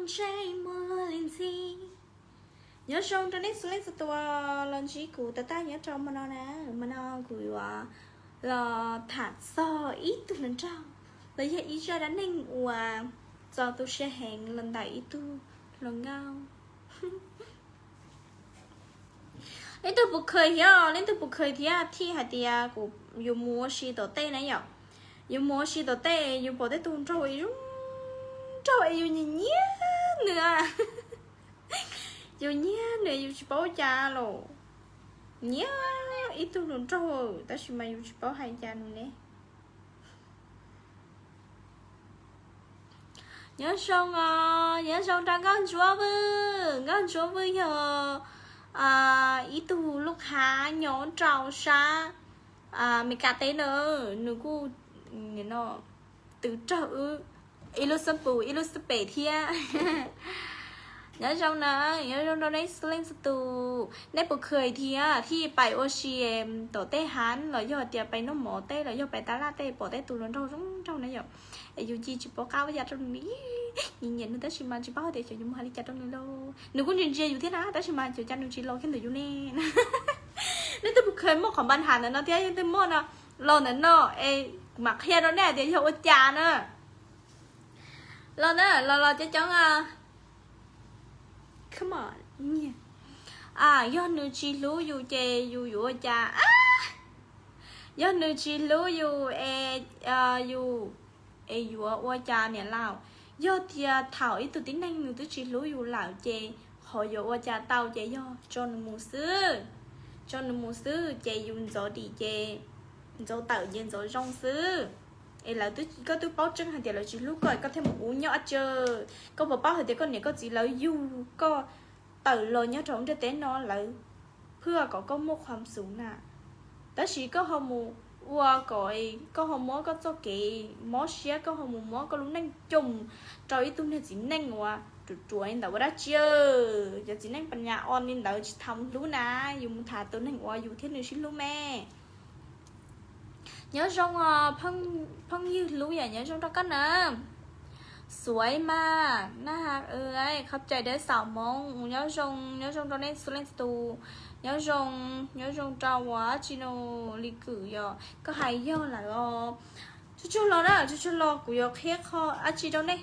Ntsej muag luag li ntxhi. Nyob zoo rau nej txhua leej txhua tus los ntsib kuv tag tag nyob rau hmo no na. Hmo no kuv yuav los tham txog ib tug hluas nraug los yog ib zaj dab neeg uas txaus tu siab heev los ntawm ib tug hluas nkauj. Leej twg puas kheev thiab, leej twg puas kheev thiab thiaj hais tias kuv yuav mus ua si tom tej na yom. Yuav mus ua si tom tej yus pom tej tug nraug es zoo nraug es yus nyiam nyiam nws, yus nyiam nws yus tsis paub ua cas los nyiam ib tug hluas nraug tab sis mas yus tsis paub hais cas nws ne. Nyob zoo os, nyob zoo rau Nkauj Ntsuab Vwj. Nkauj Ntsuab Vwj yog ib tug lub hav nyob rau sab Amelikas teb na, nws kuj twv raug wb ib lub xab pus ib lub xab pem thiab. Nyob zoo na, nyob zoo rau nej txhua leej txhua tus. Nej puas kheev thiab thiaj pais ua si tom tej hav los yog tias pais noj mov tej los yog pais tab laj tej pom tej tus hluas nraug zoo nraug na yom, es yus cia tsis paub qab ua cas rau nws li. Nyiam nyiam nws tab sis mas tsis paub hais tias xyov yus mus hais li cas rau nws lauj. Nws kuj ntsia ntsia yus thiab na tab sis mas xyov cas nws tsis los kiag ntawm yus ne. Nej twb puas kheev muaj qhov npa nham ntawm no thiab, yog twg muaj no los ntawm no es kuv mam qhia rau nej hais tias yog ua cas na. Los na, los los coob coob. Yog nws tsis hlub yus ces yus yuav ua cas? Yog nws tsis hlub yus es yus, es yuav ua cas niam laus? Yog tias thaum ib tug tib neeg nws twb tsis hlub yus lawm ces qhov yuav ua cas tau ces yog tso nws mus xwb. Tso nws mus xwb ces yus ntxov dim ces ntxov tawm ces ntxov zoo xwb. Es lawv, koj twb paub tseeb hais tias lawv tsis hlub koj, koj thiaj mus ua nyob ua tsawg? Koj puas paub hais tias koj niam koj txiv lawv yug koj tawm los nyob rau ntiaj teb no lawv phwj kom koj muaj qhuas xum na? Tab sis koj ho mus ua kom, koj ho muab koj txoj kev mob siab, koj ho mus muab koj lub neej coj rau ib tug niag txiv neej uas ruam ruam li ntawd ua dab tsi? Cov txiv neej pas nyas o li ntawd tsis tau hlub na, yus mus tham tus neeg uas yus thiab nws sib hlub me. Nyob zoo os, phooj ywg hlub yom, nyob zoo rau koj na. Xuav mas naj ha, qhov cai dawb xaum moov, nyob zoo, nyob zoo rau nej txhua leej txhua tus. Nyob zoo, nyob zoo rau uas tsis nus li kwm yom, koj hais yog lawm os. Tsuag tsuag los na, tsuag tsuag los kuv yuav qhia qho dab tsi rau nej,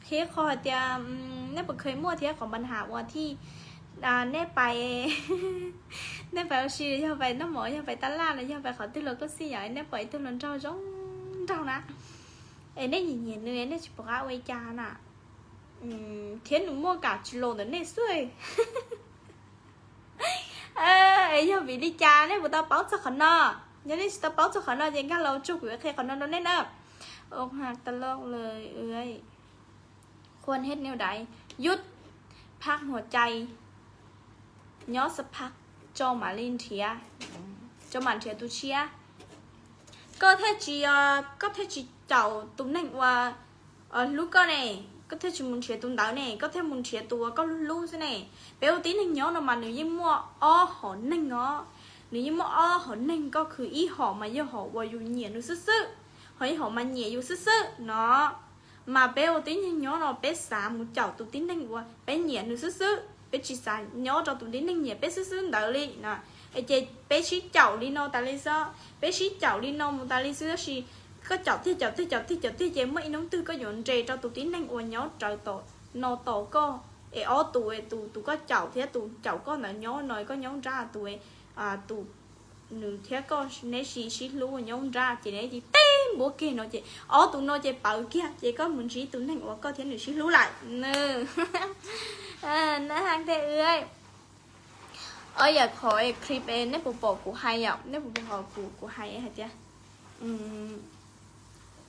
qhia qho hais tias nej puas kheev muaj thiab qhov npa nham uas thiaj nej pais, nej pais ua si los yog pais noj mov, yog pais tab laj los yog pais qhov twg los kuj xij yom, nej pom ib tug hluas nraug zoo nraug na, es nej nyiam nyiam nws, nej tsis pom qab ua li cas na, thiab nws muaj kam tsis los ntawm nej xwb. Es yog vim li cas nej puas tau paub txog qhov no? Yog nej tsis tau paub txog qhov no ces nkag los tsuag kuv yuav qhia qhov no rau nej na. Ua haj ta loj lawm, khuôn hết nêu đáy, dứt, phak hua cai, nyob sa phak, tso mam li nrhiav, tso mam nrhiav tus tshiab. Koj thiaj tsis, koj thiaj tsis caum tus neeg uas hlub koj ne, koj thiaj tsis mus nrhiav tus ntawd ne, koj thiaj mus nrhiav tus uas koj hlub xwb ne. Peb ua tib neeg nyob no mas nws yeej muaj ob hom neeg os, nws yeej muaj ob hom neeg, koj khwv ib hom mas yog hom uas yus nyiam nws xwb xwb, ho ib hom mas nyiam yus xwb xwb no. Mas peb ua tib neeg nyob no peb xav mus caum tus tib neeg uas peb nyiam nws xwb xwb, peb tsis xav nyob rau tus tib neeg nyiam peb xwb xwb ntawd li no. Ces peb sib caum li no tas li xwb, peb sib caum li no mus tas li xwb, tab sis koj caum tiag caum tiag caum tiag caum tiag ces muaj ib hnub twg koj yuav nres rau tus tib neeg uas nyob rawv tom no tos koj. Es ob tus, tus, tus koj caum thiab tus caum koj ntawd nyob no, koj nyob nrab, tus, tus nws thiab koj neb sib, sib hlub nyob nrab ces neb cia li teb npuab kiag no ces ob tus no ces pawv kiag ces koj mus ntsib tus neeg uas koj thiab nws sib hlub lawm. Nab haj thiab wb, o yam qhov clip nej puas pom kuv hais yom, nej puas pom kuv, kuv hais hais tias,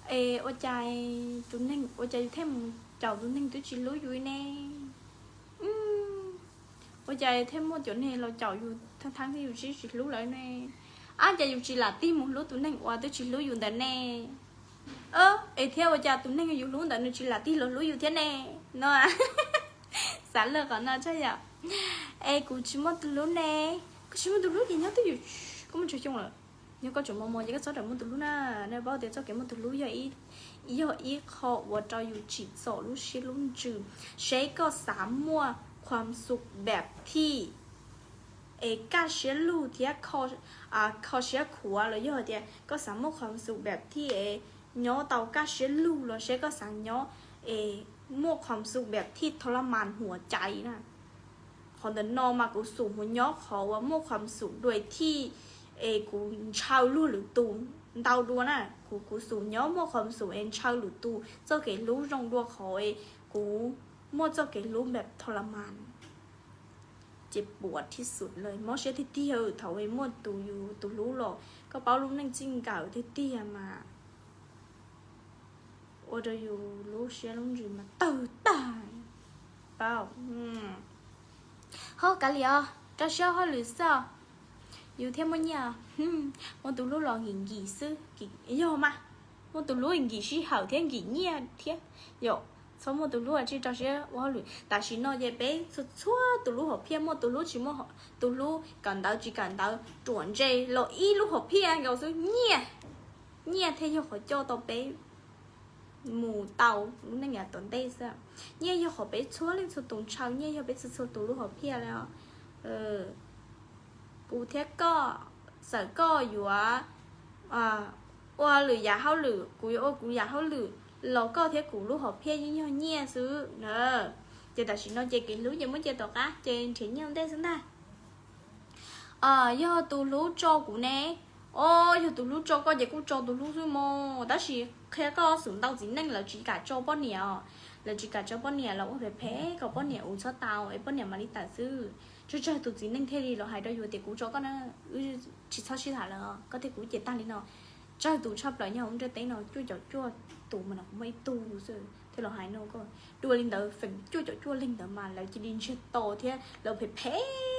es ua cas tus neeg, ua cas yus thiaj mus caum tus neeg twb tsis hlub yus ne? Ua cas thiaj muaj cov neeg los caum yus thaum yus twb tsis hlub lawv ne? Ab, cas yus tsis lam tig mus hlub tus neeg uas twb tsis hlub yus ntawd ne? Es thiab ua cas tus neeg yus hlub ntawd nws tsis lam tig los hlub yus thiab ne? No, xav lawm qhov no tso yom. Es kuv tsis muaj tus hlub ne. Kuv tsis muaj tus hlub ces nyob twj ywm, koj muaj tsawg xyoo lawm? Yog koj tseem mos mos ces koj txhob rawm muaj tus hlub na. Nej paub tias txoj kev muaj tus hlub yog ib, yog ib qho ua rau yus tsim txom lub siab lub ntsws. Seb koj xav muaj khuam xum npam thij es kaj siab lug thiab kho siab khuav los yog tias koj xav muaj khuam xum npam thij es nyob tau kaj siab lug los seb koj xav nyob es muaj khuam xum npam thij thov la mas huam cai na. Qhov ntawm no mas kuv xum mus nyob qhov uas muaj khuam xum duas thij es kuv ntshaw luag lwm tus ntau dua na. Kuv xum nyob muaj khuam xum es ntshaw lwm tus txoj kev hlub zoo dua qhov es kuv muaj txoj kev hlub npam thov la mas. Ces puas thib xum lawm, mob siab tiag tiag thaum muaj tus yus tus hlub los. Koj paub lub neej txij nkawm tiag tiag mas ua rau yus lub siab lub ntsws mas tawg tag. Paub? Ho kav liam os, rau siab hauj lwm xwb os, yus thiaj muaj nyiaj. Muaj tus hlub los nkim nkim xwb. Yog mas, muaj tus hlub nkim sij hawm thiab nkim nyiaj thiab. Yog, txhob muaj tus hlub tsis rau siab ua hauj lwm. Tam sim no ces peb txhua txhua tus hlub hom phiaj, muaj tus hlub tsis muaj, tus hlub kawm ntawv tsis kawm ntawv, ruam ntse los ib lub hom phiaj nkaus xwb. Nyiaj, nyiaj thiaj yog qhov coj tau peb mus tau lub neej yav tom ntej xwb. Nyiaj yog qhov peb txhua leej txhua tus ntshaw, nyiaj yog peb txhua txhua tus lub hom phiaj li os. Kuv thiab koj, txawm koj yuav ua lwm yam hauj lwm, kuv yuav ua kuv yam hauj lwm, los koj thiab kuv lub hom phiaj yeej yog nyiaj xwb na. Ces tam sim no ces kev hlub ces muab cia tom qab ces nrhiav nyiaj ua ntej xwb ntag. Yog tus hlub tso kuv ne, o, yog tus hlub tso koj ces kuj tso tus hlub xwb mog. Tab sis qhia koj xum ntau txiv neej lawv tsis kam tso poj niam os. Lawv tsis kam tso poj niam, lawv ua phem phem kom poj niam ua txhob tau es poj niam mam li tawm xwb. Tsawg tsawg tus txiv neej thiaj li los hais rau yus tias kuv tso koj na, wb tsis txhob sib tham lawm, koj thiab kuv ces tag li no. Tsawg tus tshaj plaws nyob hauv ntiaj teb no cuaj caum cuaj tus mas no kuv muaj ib tug xwb thiaj los hais no koj. Dua li ntawd feem cuaj caum cuaj leeg ntawd mas lawv cia li ntsiag to thiab lawv phem phem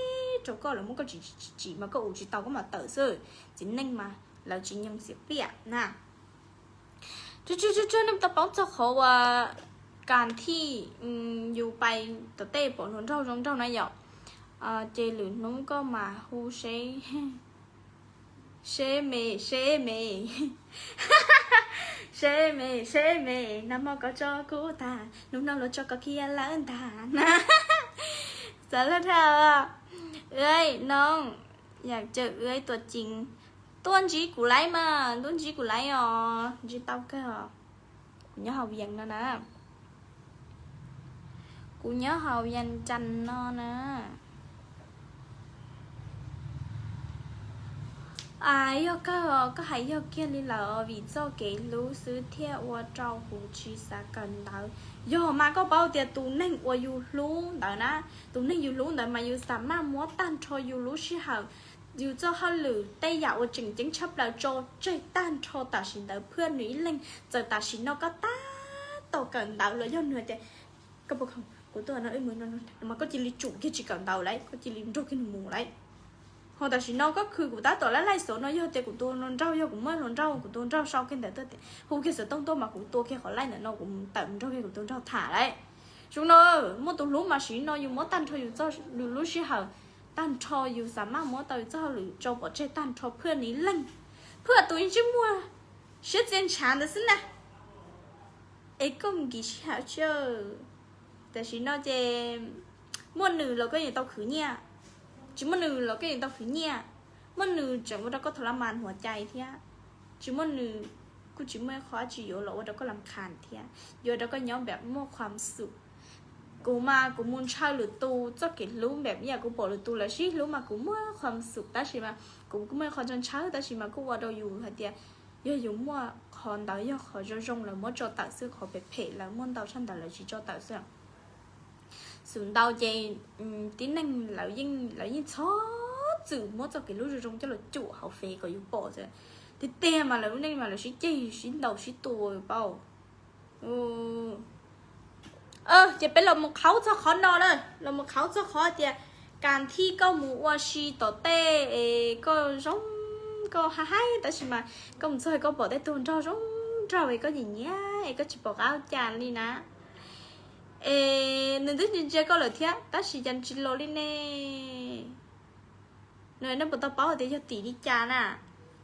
rau koj, lawv muab koj tsim tsim mas koj ua tsis tau koj mam tawm xwb. Txiv neej mas lawv tsis nyoog xiam pliam na. Tsuag tsuag nej tau paub txog qhov uas kas thij yus pais tom tej pom hluas nraug zoo nraug na yom. Ces lwm hnub koj mas hu seb, seb me, seb me, seb me, seb me, nag hmo koj tso kuv tag, hnub no luag tso koj kiag lawm ntag na. Xav lawm dhau. Ưới nong,อยากเจอ ưới ตัวจริง. Tuaj ntsib kuv laib mas, tuaj ntsib kuv laib os, ntsib tau kawg os. Kuv nyob hauv Vias no na. Kuv nyob hauv Vias Cas no na. Yog kawg, koj hais yog kiag li lawm, vim txoj kev hlub xwb thiaj ua rau kuv tsis xav kawm ntawv. Yog mas koj paub tias tus neeg uas yus hlub ntawd na, tus neeg yus hlub ntawd mas yus xav maj muab tag nrho yus lub sij hawm, yus txoj hauj lwm, tej yam uas tseem ceeb tshaj plaws tso tseg tag nrho tam sim ntawd phwj nws ib leeg. Txawm tam sim no koj tab tom kawm ntawv los yog nws tias, koj puas khoom kuv tuaj no, wb mus no, mas koj cia li tsum kiag tsis kawm ntawv lawm, koj cia li nrog kiag nws mus lawm. Ho tam sim no koj khwv kuv tab tom laij laij xov no, yog tias kuv tus hluas nraug, yog kuv muaj hluas nraug, kuv tus hluas nraug sau kiag ntawv tuaj tias hu kiag xov tooj tuaj mas kuv tua kiag qhov laij ntawm no, kuv tawm nrog kiag kuv tus hluas nraug tham lawm. Zoo no, muaj tus hlub mas sim no yus muab tag nrho yus txoj, yus lub sij hawm, tag nrho yus xav maj muab tau yus txoj hauj lwm tso pov tseg tag nrho phwj nws ib leeg, phwj tus ntsej muag siab txia ntshav ntawd xwb na. Es koj nkim sij hawm tsis, tam sim no ces muaj nws los koj yeej tau khwv nyiaj, tsis muaj nws los koj yeej tau khwv nyiaj. Muaj nws tseem ua rau koj thov la mas huam cai thiab, tsis muaj nws kuj tsis muaj ib qho dab tsi yuav los ua rau koj lam khas thiab, yuav ua rau koj nyob npam muaj khuam xum. Kuv mas kuv mus ntshaw lwm tus txoj kev hlub npam ib yam kuv pom lwm tus lawv sib hlub mas kuv muaj khuam xum, tab sis mas kuv kuj muaj ib qho tso ntshaw, tab sis mas kuj ua rau yus hais tias yog yus muaj qhov ntawd yog qhov zoo zoo lawv muab tso tawm xwb, qhov phem phem lawv muaj ntau tshaj ntawd lawv tsis tso tawm xwb. Xum ntau ces tib neeg lawv yeej, lawv yeej txhob txwm muab txoj kev hlub zoo zoo coj los cum hauv Fev kom yus pom xwb. Tiag tiag mas lawv lub neej mas lawv sib ceg sib ntaus sib tua paub. Ces peb los mus qhaub txog qhov no na, los mus qhaub txog qhov tias kas thij koj mus ua si tom tej es koj zoo, koj haj haib, tab sis mas koj mus txog koj pom tej tug nraug zoo nraug es koj nyiam nyiam es koj tsis pom qab ua cas li na. Es nws twb ntsia ntsia koj lawm thiab tab sis cas tsis los li ne. No nej puas tau paub hais tias yog tim li cas na?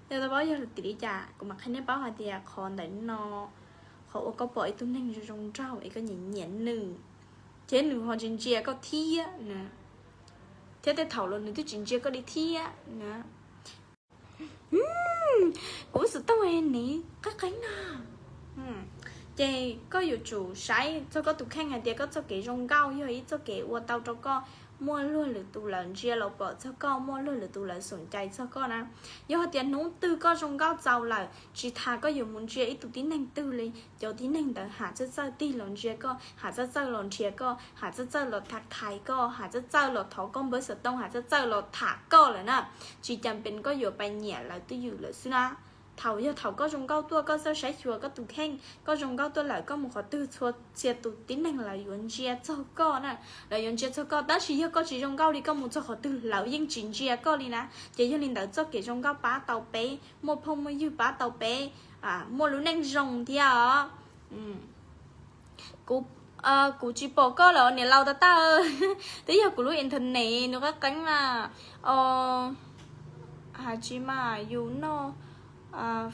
Yog tau paub yog tim li cas kuv mam qhia nej paub hais tias qhov ntawm no, qhov uas koj pom ib tug neeg zoo zoo nraug es koj nyiam nyiam nws, thiab nws ho ntsia ntsia koj thiab na, thiab tej thaum los nws twb tsis ntsia koj li thiab na. Kuv xav tau ne, qeeb qeeb na. Ces koj yuav tsum saib txog koj tus kheej hais tias koj txoj kev zoo nkauj yog ib txoj kev ua tau rau koj muaj luag lwm tus lawv ntsia los pom txog koj, muaj luag lwm tus lawv xom cai txog koj na. Yog hais tias hnub twg koj zoo nkauj txaus lawm, tsis tas koj yuav mus ntsia ib tug tib neeg twg li, cov tib neeg ntawd ham txawj txawj tig los ntsia koj, ham txawj txawj los nrhiav koj, ham txawj txawj los tham thais koj, ham txawj txawj los thov koj npawb xov tooj, ham txawj txawj los tham koj lawm na, tsis cas pes koj yuav pais nyiam lawv twj ywm lawm xwb na. Thaum yog thaum koj zoo nkauj tuaj koj txawj saib xyuas koj tus kheej, koj zoo nkauj tuaj lawm koj mus qhov twg txhua txhia tus tib neeg lawv yuav ntsia txog koj na, lawv yuav ntsia txog koj, tab sis yog koj tsis zoo nkauj li koj mus txog qhov twg lawv yeej tsis ntsia koj li na. Ces yog li ntawd txoj kev zoo nkauj pab tau peb muaj phooj muaj ywg, pab tau peb muaj lub neej zoo thiab os. Kuv, kuv tsis pom koj lawm niam laus tag tag. Twb yog kuv lub internet nws qeeb qeeb na. Hais tsis mas yus noj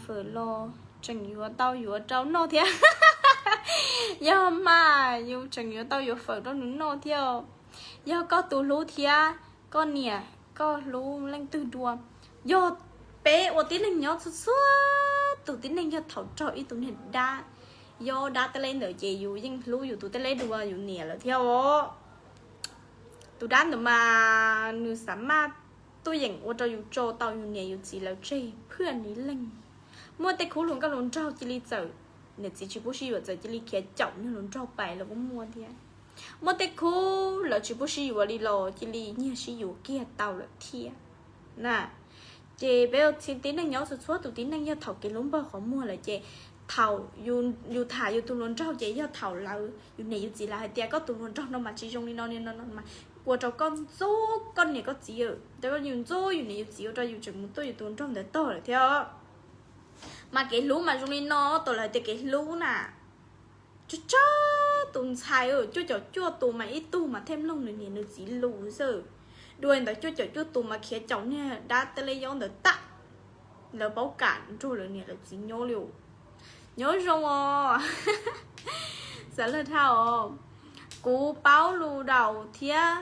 fawm los tseem yuav tau yuav rau noj thiab. Yog mas yus tseem yuav tau yuav fawm rau nws noj thiab. Yog koj tus hlub thiab koj niam koj hlub leej twg dua? Yog peb ua tib neeg nyob txhua txhua tus tib neeg yog thaum raug ib tug niag dab, yog dab tej leb ntawd ces yus yeej hlub yus tus tej leb dua yus niam lawm thiab os. Tus dab ntawd mas nws xav maj tuaj yeem ua rau yus tso tau yus niam yus txiv lawv tseg phwj ni leej. Muaj tej khub hluas nkauj hluas nraug cia li txawm, niam txiv tsis pub sib yuav txawm cia li khiav caum niag hluas nraug pais los kuj muaj thiab. Muaj tej khub lawv tsis pub sib yuav li los cia li nyiag sib yuav kiag tau lawm thiab na. Ces peb ua tib neeg nyob txhua txhua tus tib neeg yog thaum kev hlub npog qhov muag lawm ces thaum yus tham yus tus hluas nraug ces yog thaum lawv yus niam yus txiv lawv hais tias koj tus hluas nraug no mas tsis zoo li no li no mas ua rau koj ntxub koj niam koj txiv, yus ntxub yus niam yus txiv ua rau yus tseem mus tuaj yus tus hluas nraug ntawd tog lawm thiab. Mas kev hlub mas zoo li no, tau lawv tias kev hlub na, tsawg tsawg tus ntxhais cuaj caum cuaj tus mas ib tug mas thiaj mloog nws niam nws txiv lus xwb. Dua li ntawd cuaj caum cuaj tus mas khiav caum niag dab tej leb yaub ntawd tag, lawv paub kam nrog lawv niam lawv txiv nyob li. Nyob zoo os. Xav lawg dhau os. Kuv paub lus daus thiab.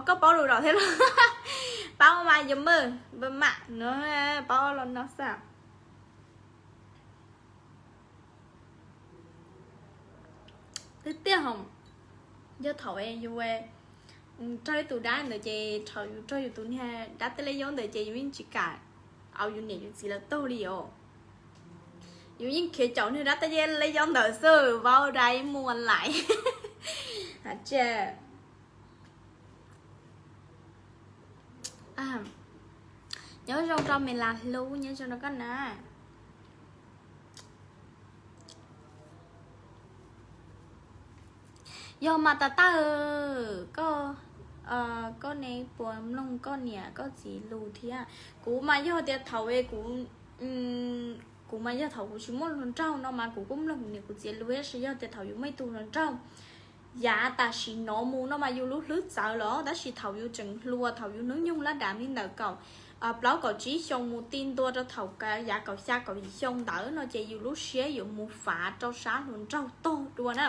Koj paub lus daus thiab los? Paub mas yog maj, npaj mam no, paub los no xwb. Tiag tiag hos, yog thaum yus raug ib tus dab ntawd ces thaum yus raug yus tus niag dab tej leb yaub ntawd ces yus yeej tsis kam au yus niam yus txiv lawv tog li os. Yus yeej khiav caum niag dab tej leb yaub ntawd xwb, vau dai muag lais. Nyob zoo rau me las hlub, nyob zoo rau koj na. Yog mas tas tag, koj, koj ne puas mloog koj niam koj txiv lus thiab? Kuv mas yog tias thaum kuv, kuv mas yog thaum kuv tsis muaj hluas nraug no mas kuv kuj mloog kuv niam kuv txiv lus, tab sis yog tias thaum yus muaj ib tug hluas nraug, yav tam sim no mus no mas yus lub hlwb txawv lawm, tab sis thaum yus tseem hluas, thaum yus hnub nyoog lab dam li ntawm kaum plaub kaum tsib xyoo mus ti ntua rau thaum yav kaum xya kaum yim xyoo ntawd no ces yus lub siab yuav mus fav rau sab hluas nraug tog dua na.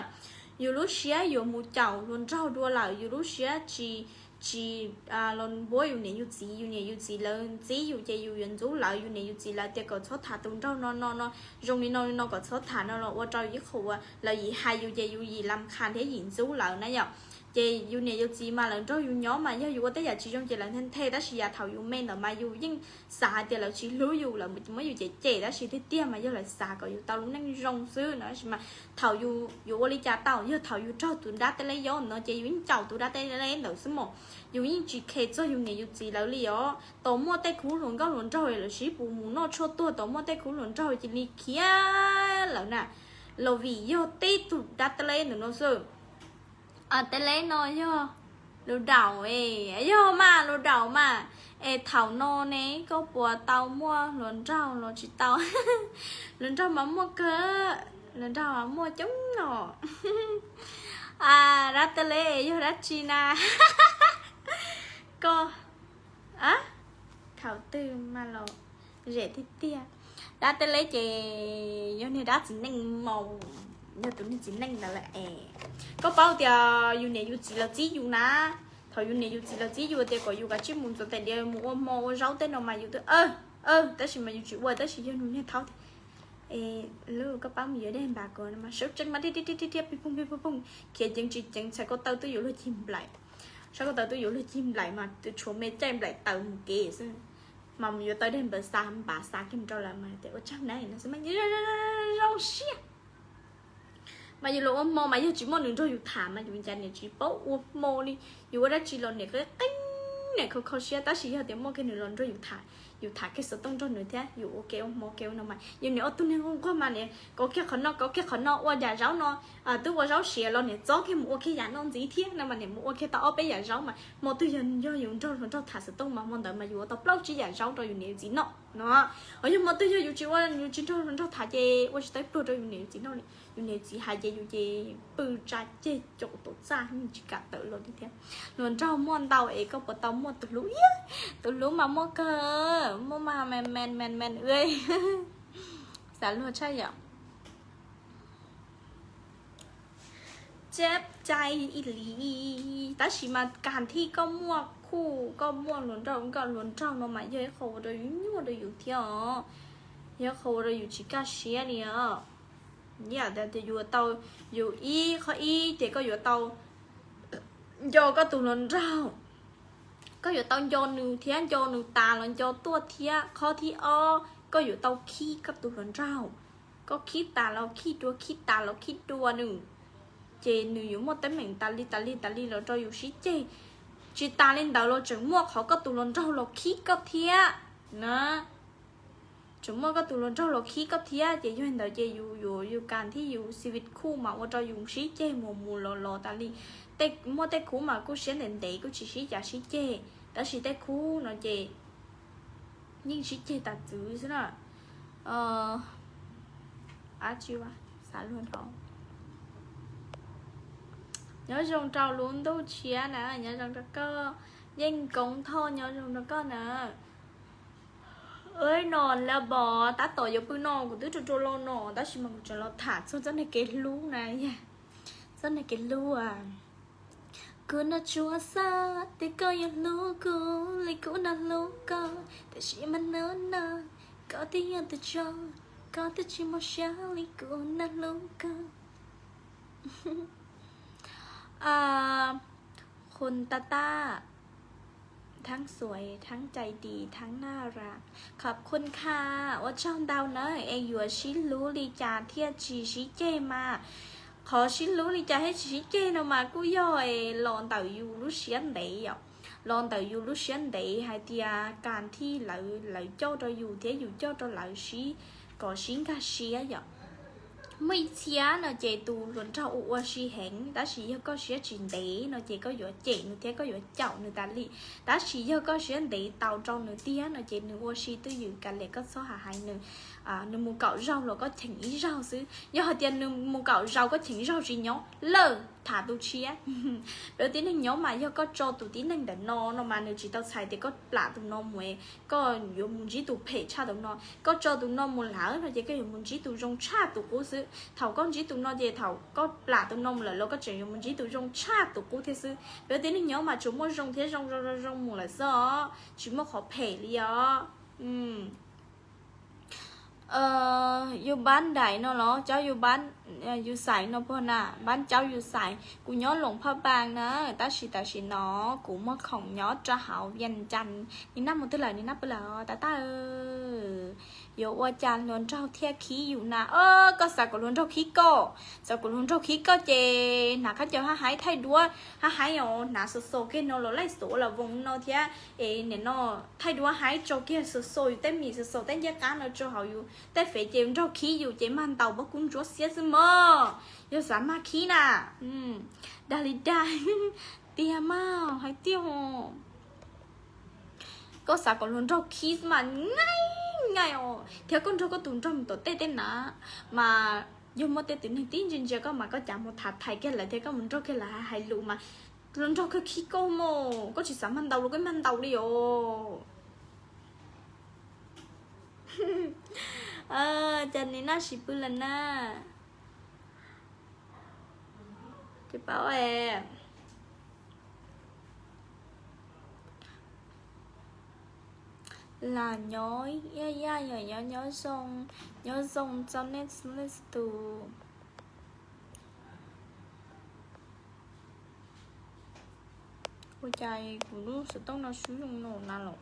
Yus lub siab yuav mus caum hluas nraug dua lawm, yus lub siab tsis, tsis los npuab yus niam yus txiv, yus niam yus txiv lawv ntxib yus ces yus yuav ntxub lawv, yus niam yus txiv lawv tias kom txhob tham tus nraug no no no, zoo li no li no kom txhob tham no los ua rau ib qho uas lawv yim hais yus ces yus yim lam khas thiab yim ntxub lawv na yom. Ces yus niam yus txiv mas lawv nrog yus nyob mas yog yus ua tej yam tsis zoo ces lawv nthe nthe, tab sis yav thaum yus me ntawd mas yus yeej xav hais tias lawv tsis hlub yus, lawv muab yus cem cem, tab sis tiag tiag mas yog lawv xav kom yus tau lub neej zoo xwb no. Tab sis mas thaum yus, yus ua li cas tau, yog thaum yus raug tus dab tej leb yaub no ces yus yeej caum tus dab tej leb ntawd xwb mos. Yus yeej tsis khes txog yus niam yus txiv lawv li os. Tau muaj tej khub hluas nkauj hluas nraug lawv sib pus mus noj tshuaj tuag, tau muaj tej khub hluas nraug cia li khiav lawm na, los vim yog tib tug dab tej leb ntawm no xwb. Tej leb no yog lus daum, yog mas lus daum mas. Es thaum no ne koj puas tau muaj hluas nraug los tsis tau? Hluas nraug mas muaj kawg, hluas nraug mas muaj coob no. Dab tej leb yog dab tsi na? Koj, thaum twg mas los zem tiag tiag. Dab tej leb ces yog niag dab txiv neej maus. Yog tus niag txiv neej ntawd lawm es. Koj paub tias yus niam yus txiv los txib yus na. Thaum yus niam yus txiv los txib yus tias kom yus kav tsij mus ntxuav tais diav mus ua hmo ua zaub tej no mas yus twb tab sis mas yus tsis ua, tab sis yog nws niag thaub tias, koj pab mus yuav dej npam ko mas sawv tsees mas thiab thiab thiab thiab pig poog pig poog, khiav ceev tsis ceev, txhais ko taw twb yuav luag cig nplaim, sab ko taw twb yuav luag cig nplaim mas tshuav me caij nplaim taws mus kev xwb, mas mus yuav tau dej npam xa npam xa kiag mus rau lawv mas tias ua tsaug na no xwb mas zoo siab. Mas yus los ua hmo mas yog tsis muaj nws nrog yus tham mas yus cas niam tsis paub ua hmo li. Yus ua dab tsi los niam qeeb qeeb, niam kho kho siab, tab sis yog tias muaj kiag nws los nrog yus tham, yus tham kiag xov tooj nrog nws thiab yus ua ke ua hmo ke ua no mas yus niam ua tus niag nquag nquag mas niam kauv kiag qhov no kauv kiag qhov no ua yam zaub no, twb ua zaub siav los niam txob kiag mus ua kiag yam no ntxiv thiab no mas niam mus ua kiag tau ob peb yam zaub mas hmo twg yog yus nrog hluas nraug tham xov tooj mas hmo ntawd mas yus ua tau plaub tsib yam zaub rau yus niam yus txiv noj no. Ho yog hmo twg yog yus tsis ua, yus tsis nrog hluas nraug tham ces ua tsis tau ib pluag rau yus niam yus txiv noj li. Yus niam yus txiv hais ces yus ces pw tsa ceg caum tom txaj yeej tsis kam tawm los li thiab. Hluas nraug muaj ntau es koj puas tau muaj tus hlub? Tus hlub mas muaj kawg, muaj mas men men men men, xav luag tshaj yom. Tseb cai ib li, tab sis mas kag thij koj muaj khuj, koj muaj hluas nraug, koj hluas nraug no mas yog ib qho ua rau yus nyuaj rau yus thiab os, yog ib qho ua rau yus tsis kaj siab li os. Yam tias yus tau, yus ib qho ib ces koj yuav tau nco koj tus hluas nraug, koj yuav tau nco nws thiab nco nws tas los nco tuaj thiab. Qhov thib ob koj yuav tau khib koj tus hluas nraug, koj khib tas los khib dua, khib tas los khib dua nws, ces nws yuav muaj teeb meem tas li tas li tas li los rau yus sib ceg. Tsis tas li ntawd los tseem muaj qhov koj tus hluas nraug los khib koj thiab na. Tseem muaj koj tus hluas nraug los khib koj thiab ces yog li ntawd ces yus yuav, yus kag thij yus xi vis khuj mas ua rau yus sib ceg mus mus los los tas li. Muaj tej khub mas kuj siab ntev ntev kuj tsis sib cav sib ceg, tab sis tej khub no ces yeej sib ceg tas txwv xwb na. Ab tsi, xav luag dhau. Nyob zoo rau lub ntuj tshiab na, nyob zoo rau koj. Yeej Koob Thoj, nyob zoo rau koj na. Ub, no lawm pom tab tom yuav pw no, kuv twb rua rua los no tab sis mas kuv tseem los tham txog txoj niag kev hlub na yom. Txoj niag kev hlub. Kuv noj tsuas xav tias koj yuav hlub kuv li kuv noj hlub koj, tab sis mas hnub no koj twb yog tus tso, koj twb tsis mob siab li kuv noj hlub koj. คุณ Tata, ทั้งสวย ทั้งใจดี ทั้งน่ารัก ขอบคุณค่ะ Ua tsaug ntau nawb. Es yuav sib hlub li cas thiaj tsis sib ceg mas? Qhov sib hlub li cas thiaj tsis sib ceg no mas kuj yog los ntawm yus lub siab ntev yom. Los ntawm yus lub siab ntev hais tias kag thij lawv, lawv coj rau yus thiab yus coj rau lawv sib, kom sib nkag siab yom. Muaj ib txhia no ces tus hluas nraug ua ua si heev, tab sis yog koj siab tsis ntev no ces koj yuav cem nws thiab koj yuav caum nws tas li. Tab sis yog koj siab ntev tau rau nws tiag no ces nws ua si twj ywm kav liam, koj txhob hais hais nws. Nws mus kaum zaug los koj cheem ib zaug xwb. Yog hais tias nws mus kaum zaus koj cheem zaug tsis nyob lawm, tham tus tshiab. Peb tib neeg nyob mas yog koj tso tus tib neeg ntawm no no mas nws tsis tau txhais tias koj plam tus no mus, koj yuav mus ntsib tus phem tshaj tus no. Koj tso tus no mus lawm no ces koj yuav mus ntsib tus zoo tshaj tus qub xwb. Thaum koj ntsib tus no ces thaum koj plam tus no mus lawm los koj tseem yuav mus ntsib tus zoo tshaj tus qub thiab xwb. Peb tib neeg nyob mas tsuas muaj zoo thiab zoo zoo zoo mus lawm xwb os, tsis muaj qhov phem li os. Yus npab nraim no los cov yus npab, yus xaiv no puag na, npab cov yus xaiv. Kuv nyob Loos Phaj Npaas na, tab sis tam sim no kuv muaj khoom nyob rau hauv Vias Cas. Nim no mus twg lawm, nim no pw lawm tab tab. Yuav ua cas hluas nraug thiaj khib yus na? Koj xav kom hluas nraug khib koj? Xav kom hluas nraug khib koj ces hnav khaub ncaws hab haib thaij duab hab haib os, hnav xos xos kiag no los laij xuav los voos no thiab es nim no thaij duab haib tso kiag xos xos yus tej mis xos xos tej ncej qab no rau hauv yus tej fev ces nraug khib yus ces mag ntaus pob kub ntsuab xiab xwb mog. Yog xav mag khib na, dag li dag tiag mas hais tiag. Koj xav kom hluas nraug khib mas nyaij nyaij os, thiab koj nrog koj tus nraug mus tom tej tej na mas yog muaj tej tus neeg tib ntsia ntsia koj mas koj cav mus tham thaiv kiag lawv thiab koj mus nrog kiag lawv hais lus mas hluas nraug kawg khib koj mog, koj tsis xav mag ntaus los koj mag ntaus li os. Cas nim no tsis pw lawm na? Tsis paub es. Lam nyob ib yam yog nyob nyob zoo, nyob zoo txog nej txhua leej txhua tus. Ua cas kuv lub xov tooj no swb zoo no na los?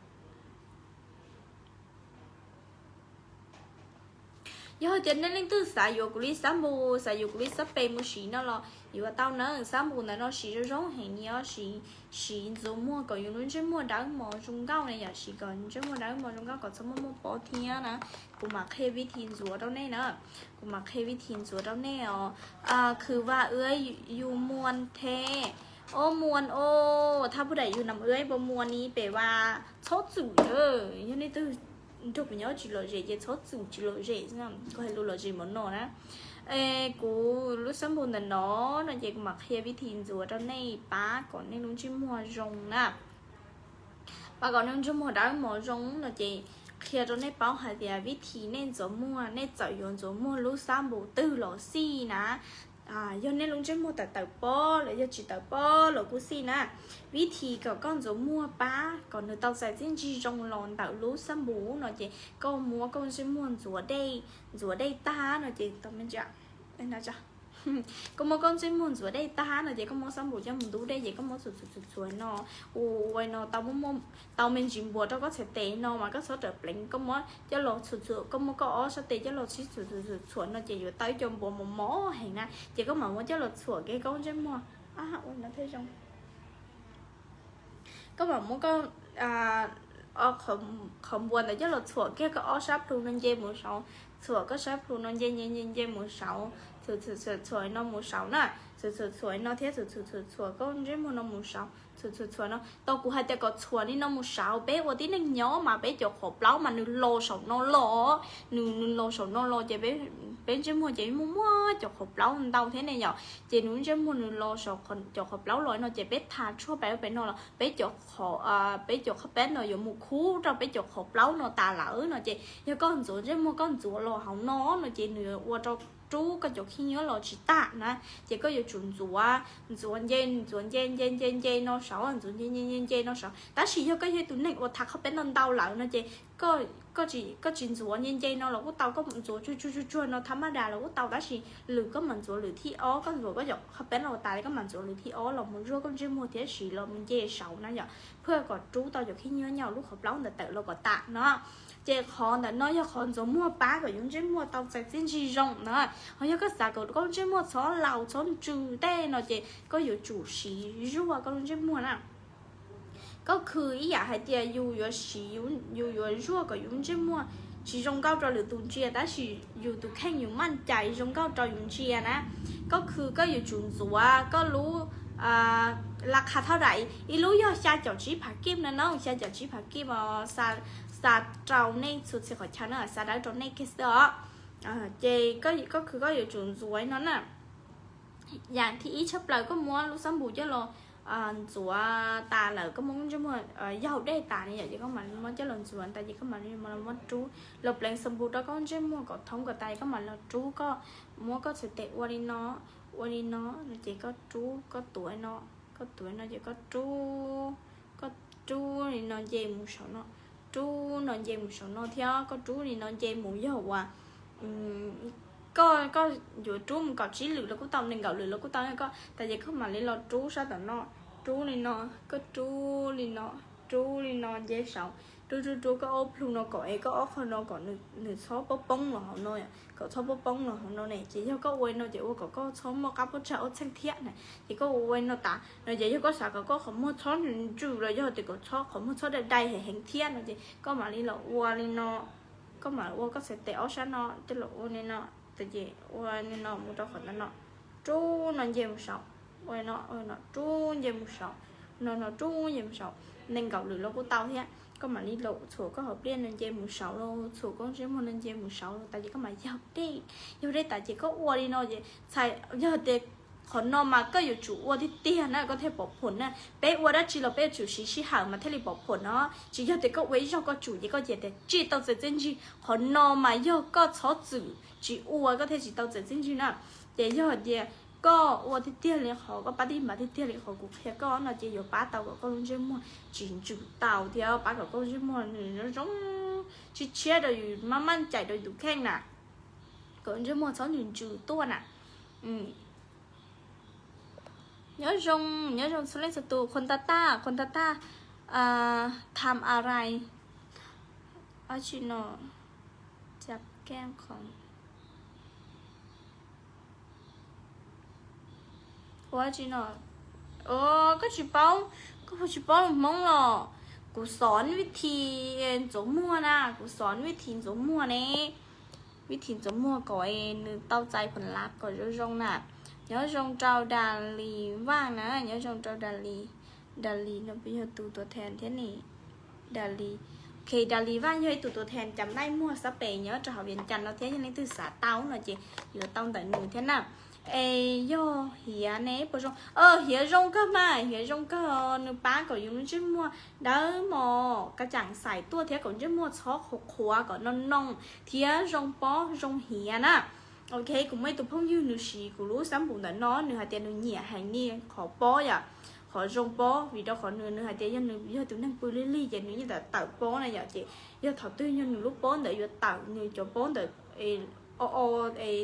Yog hais tias nej leej twg xav yuav kuv li xab npus, xav yuav kuv li xab pes mus siv no los yuav tau na. Xab npus ntawd no siv zoo zoo heev ni os, siv, siv ntxuav muag kom yus lub ntsej muag dawb mos zoo nkauj na yom, siv kom ntsej muag dawb mos zoo nkauj kom txhob muaj muaj pob thiab na. Kuv mam qhia vib thi ntxuav rau nej na, kuv mam qhia vib thi ntxuav rau nej os. Khwv vas ưới yus muôn thế, ôh muôn ôh, thab pub daim yus nằm ưới pô muôn ni pem vas txhob txwm. Yog nej twg nrog kuv nyob tsis lom zem ces txhob txwm tsis lom zem, kuv hais lus lom zem npaum no na. Kuv lub xab npus ntawm no no ces kuv mam qhia vib thi ntxuav rau nej pab kom nej lub ntsej muag zoo na. Pab kom nej ntsej muag dawb mos zoo no ces qhia rau nej paub hais tias vib thi nej ntxuav muag, nej txawm yuav ntxuav muag lub xab npus twg los xij na, yog nej lub ntsej muag tawm tawm pob los yog tsis tawm pob los kuj xij na, vib thi kom koj ntxuav muag pab kom nws tau txais txiaj ntsig zoo los ntawm lub xab npus no ces koj muab koj ntsej muag ntxuav dej, ntxuav dej tag no ces tau me ntsis Koj muab koj ntsej muag ntxuav dej tag no ces koj muab xab npus coj mus ntub dej ces koj muab txhuam txhuam txhuam txhuam no, ua no tau, tau me ntsis npuas rau koj txhais tes no mas koj txhob rawm pleev, koj muab coj los txhuam txhuam, koj muab koj ob sab tes coj los sib txhuam txhuam txhuam txhuam no ces yuav tau ib co npuas mos mos heev na ces koj mam muab coj los txhuam kiag koj ntsej muag. Ua no thiaj zoo. Koj mam muab koj qhov npuas ntawd coj los txhuam kiag koj ob sab plhu no nce mus saud, txhuam koj sab plhu no nce nce nce nce mus saud, txhuam txhuam txhuam no mus saud na, txhuam txhuam txhuam no thiab txhuam txhuam txhuam txhuam koj ntsej muag no mus saud, txhuam txhuam txhuam no. Tau kuv hais tias kom txhuam li no mus saud, peb ua tib neeg nyob mas peb cov qhov plaub mas nws los saum no los, nws nws los saum no los ces peb ntsej muag ces muaj muaj cov qhov plaub ntau thiab ne yom, ces nws ntsej muag nws los saum cov qhov plaub los no ces peb tha tshuaj pais ua pem no los peb cov, peb cov qhov peb no yuav mus khub rau peb cov qhov plaub no tas lawm no ces yog koj ntxuav ntsej muag koj ntxuav los hauv no no ces nws ua rau rub koj cov khib nyiab los tsis tag na, ces koj yuav tsum ntxuav, ntxuav nce, ntxuav nce nce nce nce no saud, ntxuav nce nce nce nce no saud. Tab sis yog koj yog tus neeg uas tha qhov peb no ntau lawm no ces koj tsis ntxuav nce nce no los kuj tau, koj ntxuav tsuag tsuag tsuag tsuag no tha maj das los kuj tau, tab sis lwm koj mam ntxuav lwm thib ob, koj ntxuav koj cov qhov peb no tas li koj mam ntxuav lwm thib ob los mus zuaj koj ntsej muag thiab siv los mus nce saud na yom, phwj kom rub tau cov khib nyiab nyob lub qhov plaub ntawd tawm los kom tas no. Ces qhov ntawm no yog qhov ntxuav muag pab kom yus ntsej muag tau txais txiaj ntsig zoo na. Ho yog koj xav kom koj ntsej muag txhob laus txhob ntsws tej no ces koj yuav tsum siv zuaj koj lub ntsej muag na. Koj khwv ib yam hais tias yus yuav siv, yus yuav zuaj kom yus ntsej muag tsis zoo nkauj rau lwm tus ntsia tab sis yus tus kheej yus maj cais zoo nkauj rau yus ntsia na. Koj khwv koj yuav tsum ntxuav koj lub la qha thauj dais ib lub yog xya caum tsib phav kib no na, xya caum tsib phav kib os, xa rau nej txhua txhia qhov chaw na, xa dawb rau nej kiag xwb os. Ces koj khwv koj yuav tsum ntxuav no na. Yam thib ib tshaj plaws koj muab lub xab npus coj los ntxuav tas lawm, koj muab ntsej muag yaug dej tas ne yom, ces koj mam muab coj los ntxuav tas ces koj mam muab rub los pleev xab npus rau koj ntsej muag kom thoob kom tas, koj mam los rub, koj muab koj txhais tes ua li no, ua li no, ces koj rub koj tuav no, koj tuav no ces koj rub, koj rub li no nce mus saum no, rub no nce mus saum no thiab koj rub li no nce mus yog uas koj, koj yuav rub mus kaum tsib lwm los kuj tau, nees nkaum lwm los kuj tau, koj tas ces koj mam li los rub sab tom no, rub li no, koj rub li no, rub li no nce saud, rub rub rub koj ob plhu no kom es koj ob qho no kom nws txhob poob poob los hauv no, kom txhob poob poob los hauv no ne, ces yog koj ua li no ces ua kom koj txhob muaj qab pob tsag ob txheej thiab na, ces koj ua ua li no tas no ces yog koj xav kom koj qhov muag txhob ntsws los yog tias kom txhob qhov muag txhob dai dai heev heev thiab no ces koj mam li los ua li no, koj mam ua koj txhais tes ob sab no coj los ua li no, tas ces ua li no mus rau qhov ntawm no, rub no nce mus saud, ua li no, ua li no rub nce mus saud, no no rub nce mus saud, nees nkaum lwm los kuj tau thiab. Koj mam li los txhuam koj hauv pliaj no nce mus saud los txhuam koj ntsej muag no nce mus saud los tas ces koj mam yaug dej, yaug dej tas ces koj ua li no ces txhais, yog tias qhov no mas koj yuav tsum ua tiag tiag na koj thiaj pom phom na. Peb ua dab tsi los peb yuav tsum siv sij hawm mas thiaj li pom phom no, tsis yog tias koj ua ib zaug koj tsum ces koj cia li tsis tau txais txiaj ntsig. Qhov no mas yog koj txhob txwm tsis ua koj thiaj tsis tau txais txiaj ntsig na. Ces yog hais tias koj ua tiag tiag li qhov, koj pab tij npav tiag tiag li qhov kuv qhia koj no ces yuav pab tau kom koj lub ntsej muag tsis ntsws tau thiab pab kom koj lub ntsej muag nws zoo zoo tshiab tshiab rau yus maj maj cais rau yus tus kheej na, kom ntsej muag txhob ntsws ntsws tuaj na. Nyob zoo, nyob zoo txhua leej txhua tus, khuas nta taj, khuas nta taj, tham a rai, ab tsi no, cab keej qhov ua tsi no, koj tsis paub, koj puas tsis paub Hmoob los? Kuv xov vij thi ntxuav muag na, kuv xov vij thi ntxuav muag ne, vij thi ntxuav muag kom nws tau txais pheem lav kom zoo zoo na. Nyob zoo rau Da Li Vaj na, nyob zoo rau Da Li, Da Li no puas yog tus tuam thees thiab ne? Da Li, ok, Da Li Vaj yog ib tug tuam thees cam laij muag xab pes nyob rau hauv Vias Cas no thiab, yog leej twg xav tau no ces yuav tau ntawm nws thiab na. Es yog Hiav ne puas zoo? Hiav zoo kawg mas, Hiav zoo kawg, nws pab kom yus lub ntsej muag dawb mos, ka cam xais tuaj thiab kom ntsej muag txhob qhuav qhuav kom no noo thiab zoo pob zoo hiav na. Ok, kuv muaj ib tug phooj ywg nws siv kuv lub xab npum ntawm no, nws hais tias nws nyiam heev li qhov pob yom, qhov zoo pob, vim rau qhov nws, nws hais tias yog nws yog tus neeg pw lig lig ces nws yeej tawm tawm pob na yom, ces yog thaum twg yog nws lub pob ntawd yuav tawm, nws cov pob ntawd o o,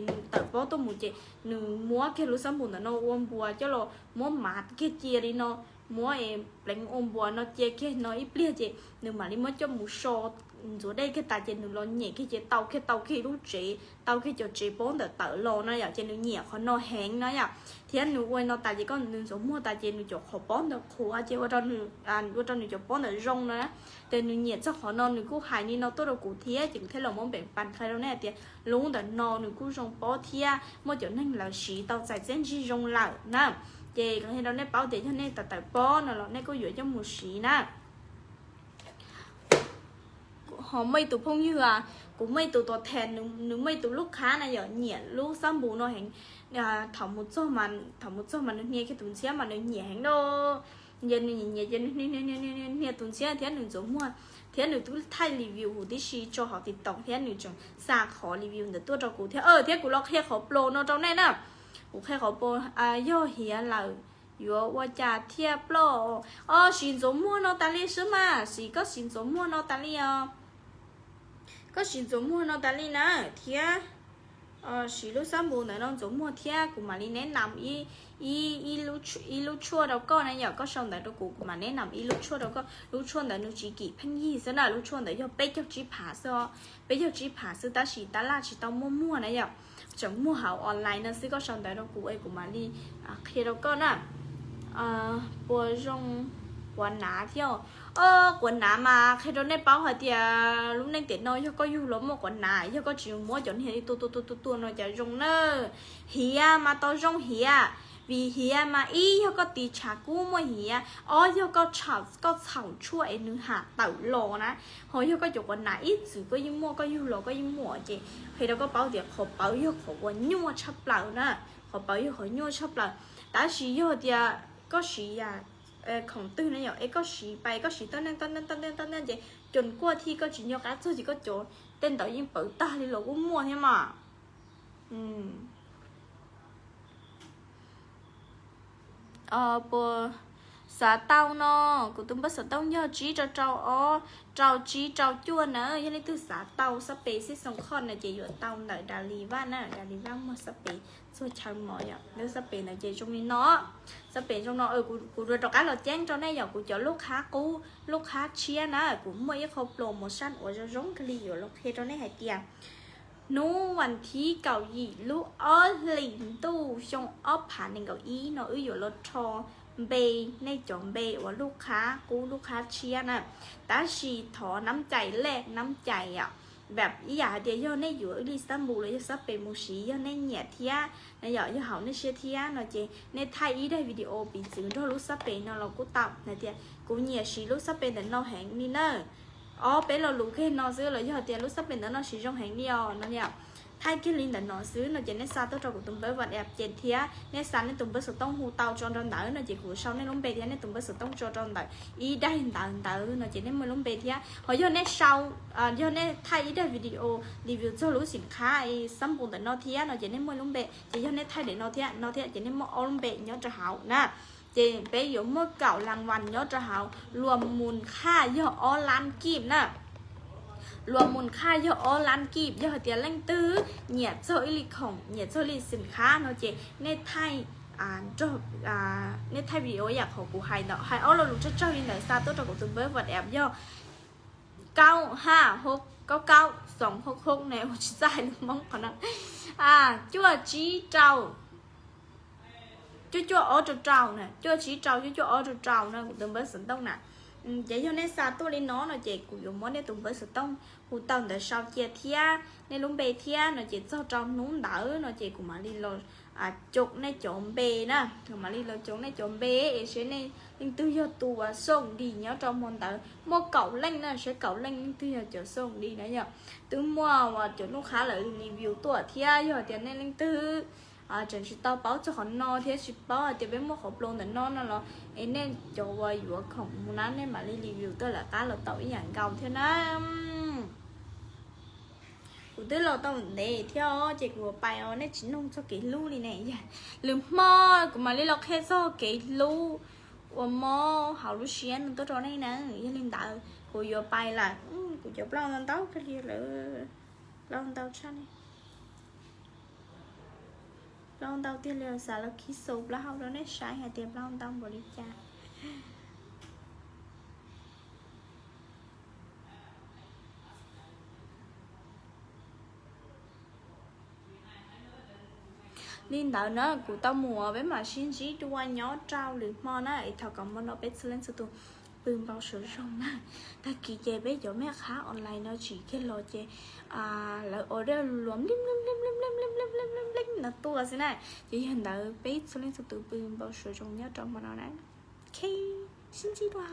nws tawm pob tuaj mus ces nws muab kiag lub xab npum ntawm no ua npuas coj los muab mav kiag cia li no, muab pleev ua npuas no cia kiag no ib pliag ces nws mam li muab coj mus so ntxuav dej kiag tas ces nws los nyem kiag ces tau kiag, tau kiag lub tsev, tau kiag cov tsev pob ntawm tawm los no yom, ces nws nyiam qhov no heev no yom. Thiab nws ua no tas ces koj, nws ntxuav muag tas ces nws cov qhov pob ntawd qhuav ces ua rau nws, ua rau nws cov pob ntawd zoo no na. Ces nws nyiam txog qhov no nws kuj hais li no tuaj rau kuv thiab ces kuv thiaj los muab npeem pas qhia rau nej hais tias lub ntawm no nws kuj zoo pob thiab muaj cov neeg lawv siv tau txais txiaj ntsig zoo lawm na. Ces qhia rau nej paub tias yog nej tawm tawm pob no los nej kuj yuav coj mus siv na. Ho muaj ib tug phooj ywg, kuv muaj ib tug tuam thees, nws muaj ib tug lub qhab na yom, nyiam lub xab npum no heev. Thaum mus txog, thaum mus txog mas nws hnia kiag tus ntxhiab mas nws nyiam heev lauj. Ces nws nyiam nyiam ces nws hnia hnia tus ntxhiab thiab nws ntxuav muag, thiab nws twb thaij review huv tib si tso hauv TikTok thiab nws tseem xa qhov review ntawd tuaj rau kuv thiab, thiab kuv los qhia qhov plaub no rau nej na. Kuv qhia qhov plaub, yog Hiav lawm yuav ua cas thiaj ploj? Os, siv ntxuav muag no tas li xwb mas, siv, koj siv ntxuav muag no tas li os. Koj siv ntxuav muag no tas li na, thiab siv lub xab npum ntawd no ntxuav muag thiab kuv mam li neb nam ib lub tshuaj rau koj na yom, koj sau ntawv rau kuv, kuv mam neb nam ib lub tshuaj rau koj. Lub tshuaj ntawd nws tsis kim pheej yig xwb na, lub tshuaj ntawd yog peb caug tsib phav xwb, peb caug tsib phav xwb tab sis tab laj tsis tau muaj muag na yom, tseem muag hauv online no xwb, koj sau ntawv rau kuv es kuv mam li qhia rau koj na. Puas zoo quav nav thiab? Quav nav mas qhia rau nej paub hais tias lub neej tiam no yog koj yug los muaj quav nav, yog koj tsis muab cov niag tua tua tua tua tua no cas zoo na. Hiav mas tau zoo Hiav, vim Hiav mas ib yog koj tiv tshav kub muaj Hiav, ob yog koj txhaum tshuaj es nws ham tawm los na, ho yog koj cov quav nav ib txwm koj yeej muaj, koj yug los koj yeej muaj ces qhia rau koj paub tias qhov pawv yog qhov uas nyuaj tshaj plaws na, qhov pawv yog qhov nyuaj tshaj plaws. Tab sis yog tias koj siv yam khoom twg na yom, es koj siv pais koj siv toj neej toj neej toj neej toj neej ces cov kuaj thij koj tsis nco qab txog ces koj cov tej ntawd yeej pawv tag li los kuj muaj thiab mas. Puas xav tau no? Kuv tus npawb xov tooj yog tsib rau rau ob rau tsib rau cuaj na. Yog leej twg xav tau xab pes xij xoo khoj na ces yuav tau ntawm Da Li Vaj na. Da Li Vaj muag xab pes txog chaw mos yom, lub xab pes ntawd ces zoo li no. Xab pes zoo no, kuv rov qab los ceeb rau nej yom, kuv cov lub qhab qub lub qhab tshiab na, kuv muaj ib qho promotion uas zoo zoo kawg li yuav los qhia rau nej hais tias hnub vas thib kaum yim lub ob hlis ntuj xyoo ob phav nees nkaum ib no wb yuav los rho npe, nej cov npe uas lub qhab qub lub qhab tshiab na. Tab sis thov nab cais lej nab cais yom, vab ib yam hais tias yog nej yuav wb li xab npum los yog xab pes mus siv, yog nej nyiam thiab na yom, yog haum nej siab thiab no ces nej thaij ib daim video piv txwv nrog lub xab pes no los kuj tau hais tias kuv nyiam siv lub xab pes ntawm no heev li na. Ob peb lo lus kiag no xwb los yog tias lub xab pes ntawm no siv zoo heev li os no yom. Thaij kiag li ntawm no xwb no ces nej xa tuaj rau kuv tus npawb WhatsApp ces thiab nej xa nej tus npawb xov tooj hu tau tso rau ntawd no ces kuv sau nej lub npe thiab nej tus npawb xov tooj tso rau ntawm ib daim ntawv ntawd no ces nej muaj lub npe thiab. Ho yog nej sau, yog nej thaij ib daim video review txog lub xim qhab xab npus ntawm no thiab no ces nej muaj lub npe. Ces yog nej thaij daim no thiab no thiab ces nej muaj ob lub npe nyob rau hauv na. Ces peb yuav muaj kaum las vas nyob rau hauv, luas mus khaj yog ob lab kib na. Luas mus khaj yog ob lab kib, yog hais tias leej twg nyiam txog ib li khoom, nyiam txog li xim qhab no ces nej thaij, nej thaij video yam qhov kuv hais ntawd, hais ob lo lus tsawg tsawg li ntawd xa tuaj rau kuv tus npawb WhatsApp yog kaub haj hauv kaub kaub xoom hauv hauv ne, ua tsis txaj hais lus Hmoob qhov no. Cuaj tsib rau, cuaj cuaj ob rau rau na, cuaj tsib rau cuaj cuaj ob rau rau na kuv tus npawb xov tooj na. Ces yog nej xa tuaj li no no ces kuv yuav muab nej tus npawb xov tooj hu tau ntawd sau cia thiab nej lub npe thiab no ces txog rau hnub ntawd no ces kuv mam li los coom nej cov npe na, kuv mam li los coom nej cov npe es seb nej leej twg yog tus uas xoom dis nyob rau hmo ntawd. Muaj kaum leej na, seb kaum leej leej twg yog cov xoom dis na yom. Twb muaj uas cov lub qhab lawv review tuaj thiab yog tias nej leej twg tseem tsis tau paub txog qhov no thiab tsis paub hais tias peb muaj qhov plau ntawm no no los es nej cov uas yuav khoom mus na nej mam li review tuaj lawv qab los tau ib yam nkaus thiab na. Kuv twb los tau ntev thiab ces kuv pais os, nej tsis noog txog kev hlub li ne. Lwm hmo kuv mam li los qhia txog kev hlub uas mob hauv lub siab no tuaj rau nej na. Yog li ntawd kuv yuav pais lawm, kuv cov plaub ntau kawg li lawm, plaub ntau tshaj li. Plaub ntau tiag li, xav los khi xus plaub hau rau nej saib hais tias plaub ntau npaum li cas. Li ntawd na kuv tau mus, peb mam sib ntsib dua nyob rau lwm hmo na es thov kom hmo no peb txhua leej txhua tus pw npau suav zoo na. Tag kis ces peb cov me qhab online no tsim kiag los ces lawv order luas npleeb npleeb npleeb no tuaj xwb na. Ces yog ntawd peb txhua leej txhua tus pw npau suav zoo nyob rau hmo no na. Ok, sib ntsib dua.